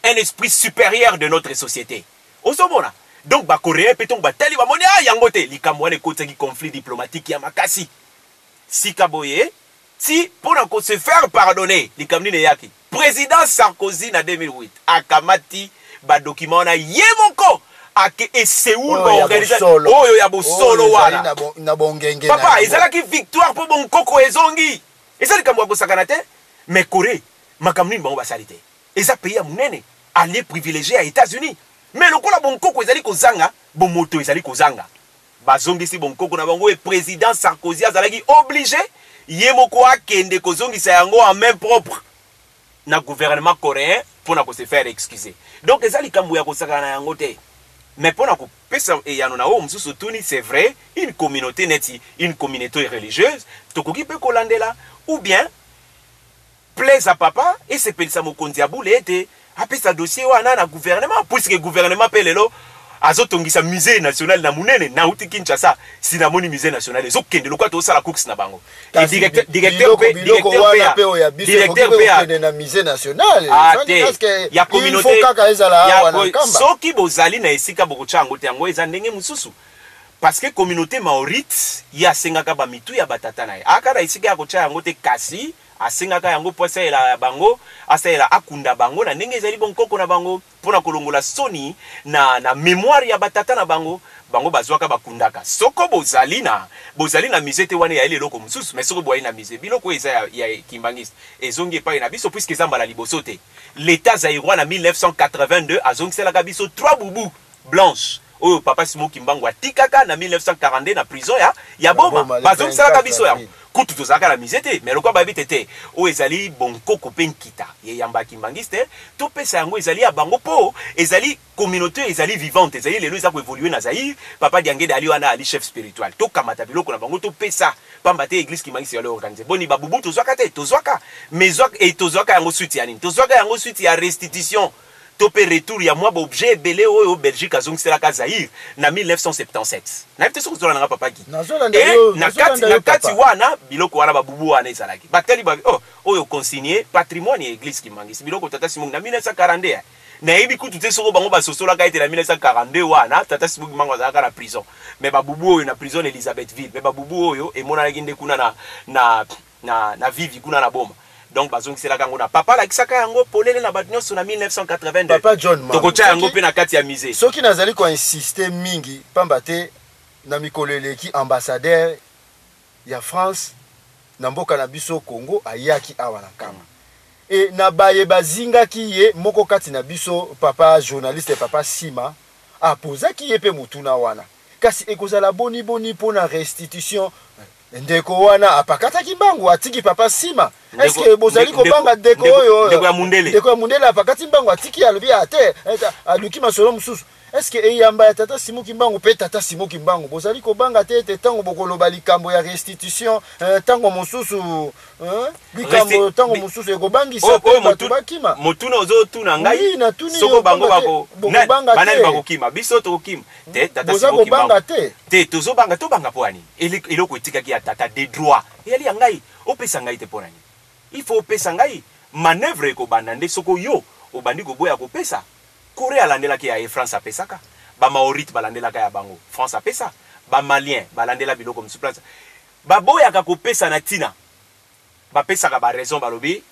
un esprit supérieur de notre société. Ozomona, donc bacoréen mpe ntongo batali, bamoni ah, yango te. Likambo wana ekotisaki conflit diplomatique ya makasi. Sika boye ti mpona kose faire pardonner, likambo nini eyaki? Président Sarkozy na 2008 akamati badocument wana ye moko, ake e Séoul, baorganize oyo ya bosolo wana. Na bongenge. Papa, ezalaki victoire mpo bonkoko ezongi. Eza likambo ya kosakana te. Mais Corée, makambo nini bango basali te? Eza pays ya monene, allié privilégié ya États-Unis. Mais lokola bonkoko ezali kozanga, bomoto ezali kozanga, bazongisi bonkoko na bango. E président Sarkozy azalaki obligé. Ye moko akende kozongisa yango en main propre na gouvernement coréen pona ko se faire excuser. Donc eza likambo ya kosakana na yango te. Mais pona kopesa eyano na oyo mosusu otuni, c'est vrai, une communauté neti une communauté religieuse tokoki pe kolandela ou bien plaise à papa esepelisa mokonzi ya bule ete apesa dossier wana na gouvernement, puisque gouvernement pe lelo azotongisa musée national na munene. Nauti Kinshasa, si namoni musée national ezokende lokola tozosala course na bango. Directeur pe directeur pe na musée national ah, te ya communauté kaka ezala awa na Nkamba. Soki bozali na esika bokotya yango te, yango eza ndenge mosusu, parce que communauté maorite ye asengaka bamitu ya batata na ye, aka na esika ya kotya yango te, kasi asengaka yango mpo asalela bango, asalela akunda bango na ndenge ezali bonkoko na bango, mpo na kolongola soni na mémoire ya batata na bango. Bango bazwaka bakundaka. Soko bozali na musée te, wana eyali eloko mosusu. Mais soko boyali na musée, biloko oyo eza ya kimbangiste ezongi epai na biso, puisque eza mbala liboso te. L'État zaïrois na 1982 azongiselaka biso 3 boubou blanche oyo papa Simon Kimbangu atikaka na 1942 na prison ya Boma. Bazongiselaka biso yango. Kutu tozalaka na musée te, mais lokola bayebi te te oyo ezali bonkoko mpe nkita yeyamba ya kimbangiste, topesa yango, ezali ya bango, mpo ezali communauté, ezali vivante, ezali lelo eza koévoluer na Zaïre. Papa Diangede ali wana, ali chef spirituel. Tokamata biloko na bango, topesa, pamba te église kimbangiste yali organise. Boni babubu tozwaka te? Tozwaka, mais tozwaka yango suite ya nini? Tozwaka yango suite ya restitution to mpe retour ya mwa baobjet ebele oyo Belgique azongiselaka Zaïre na 1977. Nayebi te soki ozolanda nga, papaki. Na kati wana, biloko wana, babubu wana ezalaki. Batali ba oh, oyo consigne patrimoine ya église kimbangisi, biloko tata Simon na 1942. Nayebi kutu te soko bango basosolaka ete na 1942 wana tata Simon Kimbangu azalaka na prison, mais babubu oyo na prison na Elizabethville, mais babubu oyo emonanaki nde kuna na Vivi, kuna na Boma. Donc bazongiselaka yango na papa, alakisaka yango polele na bato nyonso na 1982. Papa John, tokotya yango mpe na kati ya musée. Soki nazali koinsiste mingi, pamba te na mikolo eleki ambassadeur ya France na mboka na biso Congo ayaki awa na Nkamba, e na baye bazingaki ye, moko kati na biso, papa journaliste, papa Sima, apozaki ye mpe motuna wana: kasi ekozala boni boni mpo na restitution? Ndeko wana apakataki mbangu, atiki papa nsima. Est-ce bozali kobanga ndeko oyo? Ndeko ya mundele. Ndeko ya mundele apakati mbangu, atiki, alobi ate aluki masolo mosusu. Est-ce eyamba ya tata Simon Kimbangu mpe tata Simon Kimbangu, bozali kobanga te ete ntango bokoloba likambo ya restitution, ntango mosusu likambo ntango mosusu ekobangisa mpe bato bakima? Motuna ozotuna ngai, soko bango banani bakokima, biso tokokima te. Tata Boza kobanga te? Te, tozobanga, tobanga mpo ya nini? Eloko etikaki ya tata de droit eyali ya ngai, opesa ngai te mpo na nini? Il faut opesa ngai. Manœuvre ekobanda nde soko yo obandi koboya kopesa. Corée alandelaki ya ye, France apesaka. Bamaorite balandelaka ya bango, France apesa. Bamalien balandela biloko mosusu place. Baboyaka kopesa na ntina bapesaka baraison, balobi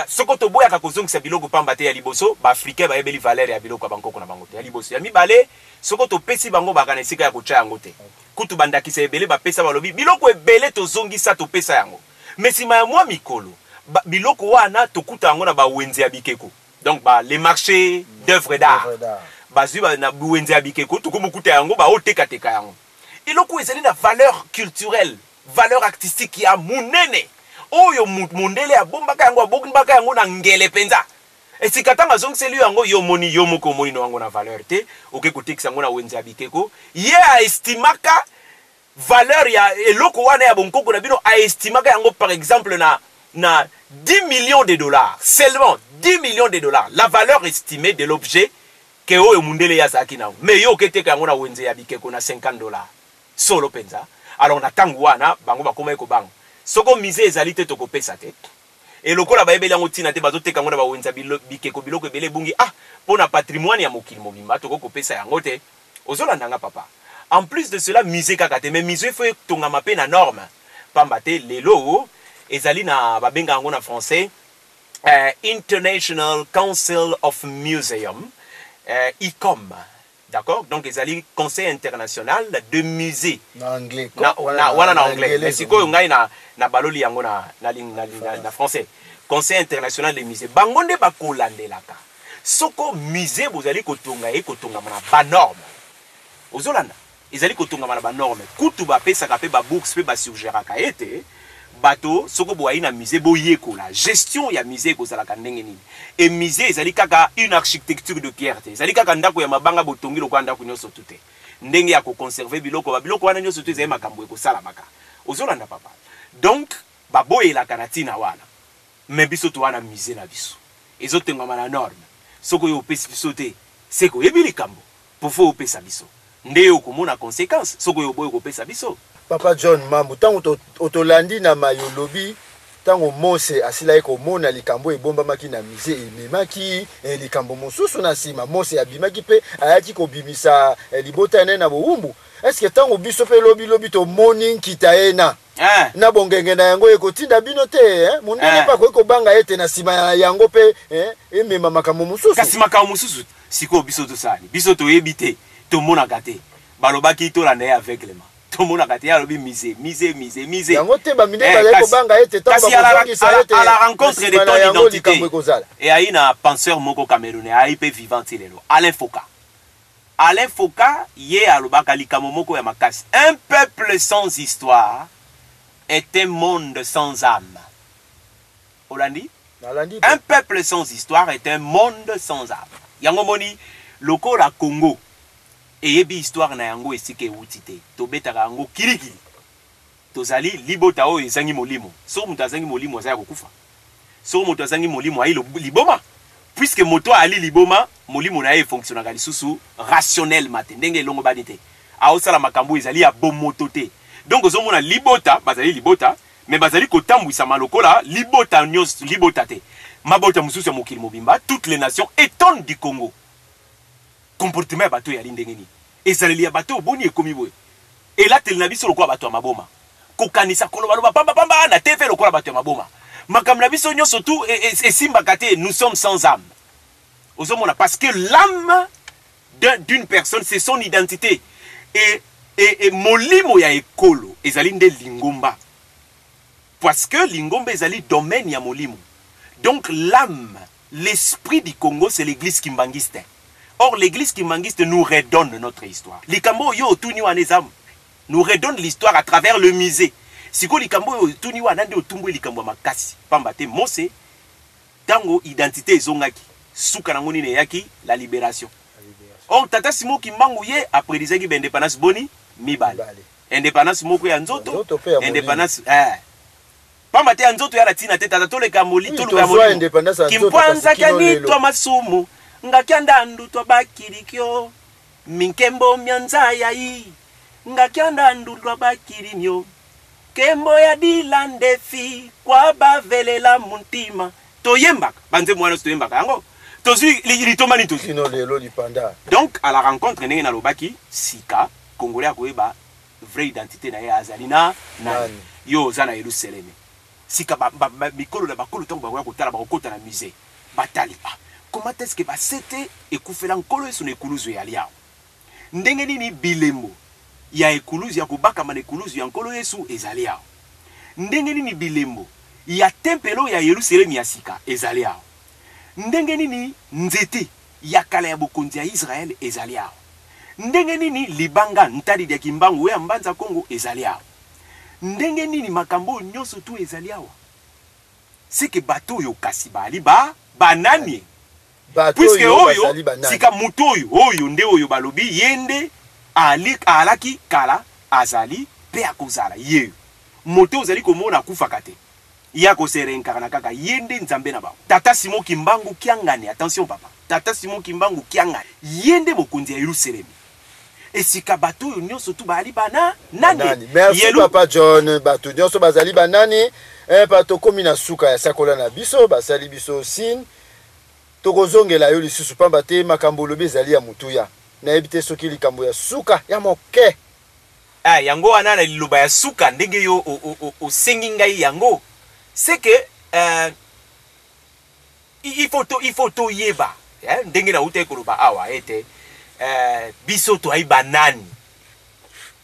soko toboyaka kozongisa biloko, pamba te ya liboso, baafricain bayebeli valeur ya biloko ya bankoko na bango te, ya liboso. Ya mibale, soko topesi bango, baka na esika ya kotya yango te. Kutu bandakisa ebele bapesa, balobi biloko ebele tozongisa, topesa yango, mais nsima ya mwa mikolo biloko wana tokuta yango na bawenze ya bikeko, donc les marchés d'œuvres d'art. Bazwi na wenze ya bikeko, tokomokuta yango, baotekateka yango. Eloko ezali na valeur culturelle, valeur artistique ya monene, oyo mondele abombaka yango, abombaka yango na ngele mpenza. Esika ntango azongiseli yo yango, yo omoni, yo moko omoni no yango na valeur te, oke kotekisa yango na wenze ya bikeko. Ye aestimaka valeur ya eloko wana ya bonkoko na bino, aestimaka yango par exemple na 10 millions de dollars, seulement 10 millions de dollars, la valeur estimée de l'objet ke oyo mundele ye azalaki nango. Mais yo oketeka yango na wenze ya bikeko na 50 dollars, solo mpenza. Alors na ntango wana bango bakomaki kobanga: soko musée ezali te, tokopesa te. E lokola bayebeli yango ntina te, bazoteka yango na bawenze ya bikeko, biloko ebele ebungi. Ah, mpo na patrimoine ya mokili mobimba, tokoki kopesa yango te. Ozolanda nga, papa? En plus de cela, musée kaka te, mais musée faut etongama mpe na norme, pamba te lelo ezali na babenga yango na français International Council of Museum, ICOM, d'accord? Donc ezali Conseil international de musée. Na anglais. Wana na anglais, mais sikoyo ngai na baloli yango na français, Conseil international de musée. Bango nde bakolandelaka soko musée bozali kotonga ye kotongama na banorme. Ozolanda? Ezali kotongama na ba normes. Kutu bapesaka pe ba bourses pe ba suggeraka ete bato soko boayi na musee boyekola gestion ya musee ekozalaka ndenge nini. Et musee ezali kaka une architecture de pierre te. Ezali kaka ndako ya mabanga botongi lokola ndako nionso tout te. Ndenge ya ko conserver biloko, ba biloko wana nionso tout ezali makambo ekosalamaka. Ozolanda papa? Donc baboyelaka na tina wana. Mais biso toa na musee na biso. Ezotongama na norme. Soki oye opesi biso te, c'est que oyebi likambo. Po faut opesa biso. Nde yo okomona consequence soki oyo oboyi kopesa biso. Papa John Mambu, tango tolandi na maye olobi, tango Mose asilaki komona likambo oyo ebombamaki na musee, ememaki likambo mosusu na sima. Mose abimaki mpe ayaki kobimisa libota na ye na bowumbu. Est-ce que tango biso mpe lobi lobi tomoni nkita ena na bongenge na yango, ekotinda bino te? Mondele mpe akoki kobanga ete na sima ya yango mpe emema makambo mosusu. Kasi makambo mosusu sikoyo biso tosala nini? Biso toyebi te, tomonaka te. Balobaki tolanda ye aveuglement. Tomonaka te, ye alobi musee, musee, musee, musee. Yango te ba mindele bazali kobanga ete ntango bakozongisa ete à la rencontre de ton identité. Eayi na penseur moko camerounais, ayi mpe vivant ti lelo, Alain Foka. Alain Foka ye alobaka likambo moko ya makasi, un peuple sans histoire est un monde sans ame. Olandi? Nalandi. Un peuple sans histoire est un monde sans ame. Yango moni lokola Congo eyebi histoire na yango esika ewuti te, tobetaka yango kilikili. Tozali libota oyo ezangi molimo. Soki moto azangi molimo aza ya kokufa. Soki moto azangi molimo ayi liboma. Puisque moto ali liboma, molimo na ye efonctionnaka lisusu rationnellement te, ndenge elongobani te. Aosala makambo ezali ya bomoto te. Donc ozomona libota, bazali libota, mais bazali kotambwisama lokola libota nyonso, libota te. Mabota mosusu ya mokili mobimba, toutes les nations étonnent du Congo. Comportement ya bato eyali ndenge nini? Ezaleli ya bato oyo boni ekomi boye? Elateli na biso lokola bato ya maboma. Kokanisa kolobaloba pamba pamba na TV lokola bato ya maboma. Makambo na biso nyonso tout esimbaka te, nous sommes sans âme. Ozomona parce que l'âme d'une personne c'est son identité. Et molimo ya ekolo ezali nde lingomba. Parce que lingomba ezali domaine ya molimo. Donc l'âme, l'esprit du Congo c'est l'église kimbanguiste. Or l'église kimbanguiste nous redonne notre histoire. Likambo oyo otuni wana eza nous redonne l'histoire à travers le musée. Siko likambo oyo otuni wana nde otumbwe likambo ya makasi. Pamba te Mose tango identité ezongaki, suka nango nini eyaki? La libération. Or tata Simon Kimbangu ye aprédisaki ba indépendance boni mibale. Indépendance moko ya nzoto, indépendance pamba te ya nzoto ya na tina te tata toleka moli toluka molimo kimpwanza kya nitwa masumu ngakya ndandu twa bakilikyo minkembo mya nzaya yi ngakya ndandu twa bakilimyo nkembo ya dila ndefi kwa bavelela muntima. Toyembaka banzembo wana, toyembaka yango, tozwi litomba nini? Tozwi Kino lelo lipanda. Donc à la rencontre, ndenge nalobaki, sika Congolais akoyeba vraie identité na ye, azali na nani. Yo oza na Yelusaleme sika, mikolo na bakolo ntango bakoya kotala, bakokota na musée, batali: ah, comment est-ce que basete ekufela Nkolo Yesu na ekuluzu eyali awa? Ndenge nini bilembo ya ekuluzu, ya kobakama na ekuluzu ya Nkolo Yesu ezali awa? Ndenge nini bilembo ya tempelo ya Yelusalemi ya sika ezali awa? Ndenge nini nzete ya kala ya bokonzi ya Israele ezali awa? Ndenge nini libanga ntadi dia Kimbangu ya Mbanza Kongo ezali awa? Ndenge nini makambo oyo nyonso tu ezali awa? Seke bato oyo kasi baali ba banani? Puisque oyo sika moto oyo oyo nde oyo balobi ye nde alaki kala, azali mpe akozala. Ye moto ozali komona akufaka te, ye akose reincarna kaka, ye nde Nzambe na bango. Tata Simon Kimbangu Kiangani, attention papa, Tata Simon Kimbangu Kiangani, ye nde mokonzi ya Yelusalemi esika bato oyo nyonso tu baali bana nani? Merci. Yelu... Papa John, bato nyonso bazali banani? Pa tokomi na suka ya sakola na biso, basali biso signe. Tokozongela yo lisusu pamba te makambo olobi ezali ya motuya. Nayebi te soki likambo ya suka ya moke. Yango wana na liloba ya suka, ndenge yo osengi ngai yango, c'est que il faut toyeba, ndenge nautaki koloba awa ete biso toayi banani,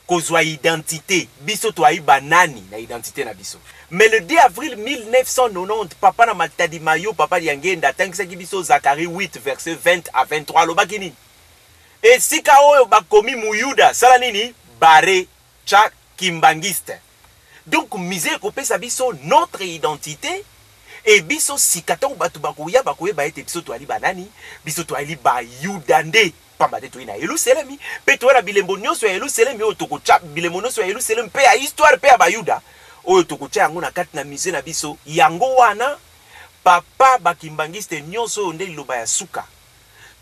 kozwa identité, biso toayi banani na identité na biso. Mais le 2 avril 1990, papa na Matadi Mayo, papa Diangenda, atangisaki biso Zacharie 8 verset 20 à 23. Alobaki nini? Esika oyo bakomi muyuda, sala nini? Bare tya kimbangiste. Donc musée ekopesa biso notre identité e biso sika ntango bato bakoya bakoyeba ete biso toyali banani, biso toyali bayuda nde pamba te toyei na Yelusalemi mpe toya na bilembo nyonso ya Yelusalemi oyo tokotya, bilembo nyonso ya Yelusalemi mpe ya histoire mpe ya bayuda oyo tokotya yango na kati na musée na biso. Yango wana papa bakimbangiste nyonso oyo nde liloba ya suka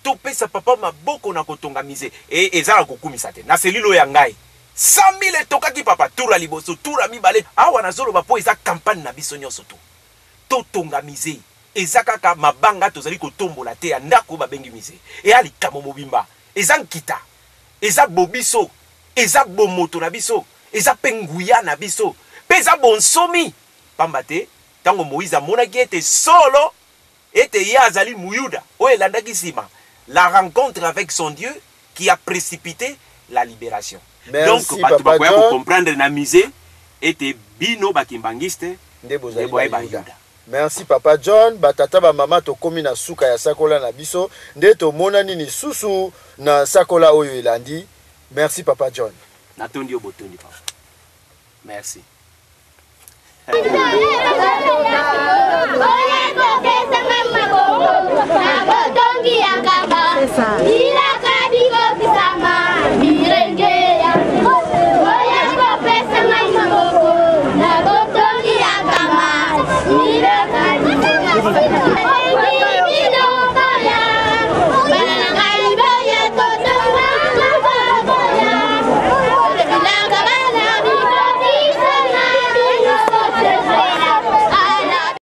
topesa papa maboko na kotonga musée. E eza na kokumisa te na selile oyo ya ngai 100 000 etokaki papa, tour ya liboso, tour ya mibale. Awa nazoloba mpo eza campagne na biso nyonso to totonga musée. Eza kaka mabanga tozali kotombola te ya ndako oyo babengi musée, eya likambo mobimba, eza nkita, eza bobiso, eza bomoto na biso, eza mpe nguya na biso, mpe eza bonsomi. Pamba te ntango Moïse amonaki ete solo ete ye azali muyuda, oyo elandaki nsima la rencontre avec son Dieu qui a précipité la libération. Merci, donc bato Papa bakoya John. kocomprendre na musée ete bino bakimbangiste nde bozali nde boye bayuda. bayuda. Merci Papa John. Batata bamama, tokomi na suka ya sakola na biso, nde tomonani lisusu na sakola oyo elandi. Merci Papa John. Natondi yo botondi papa. Merci. Thank you.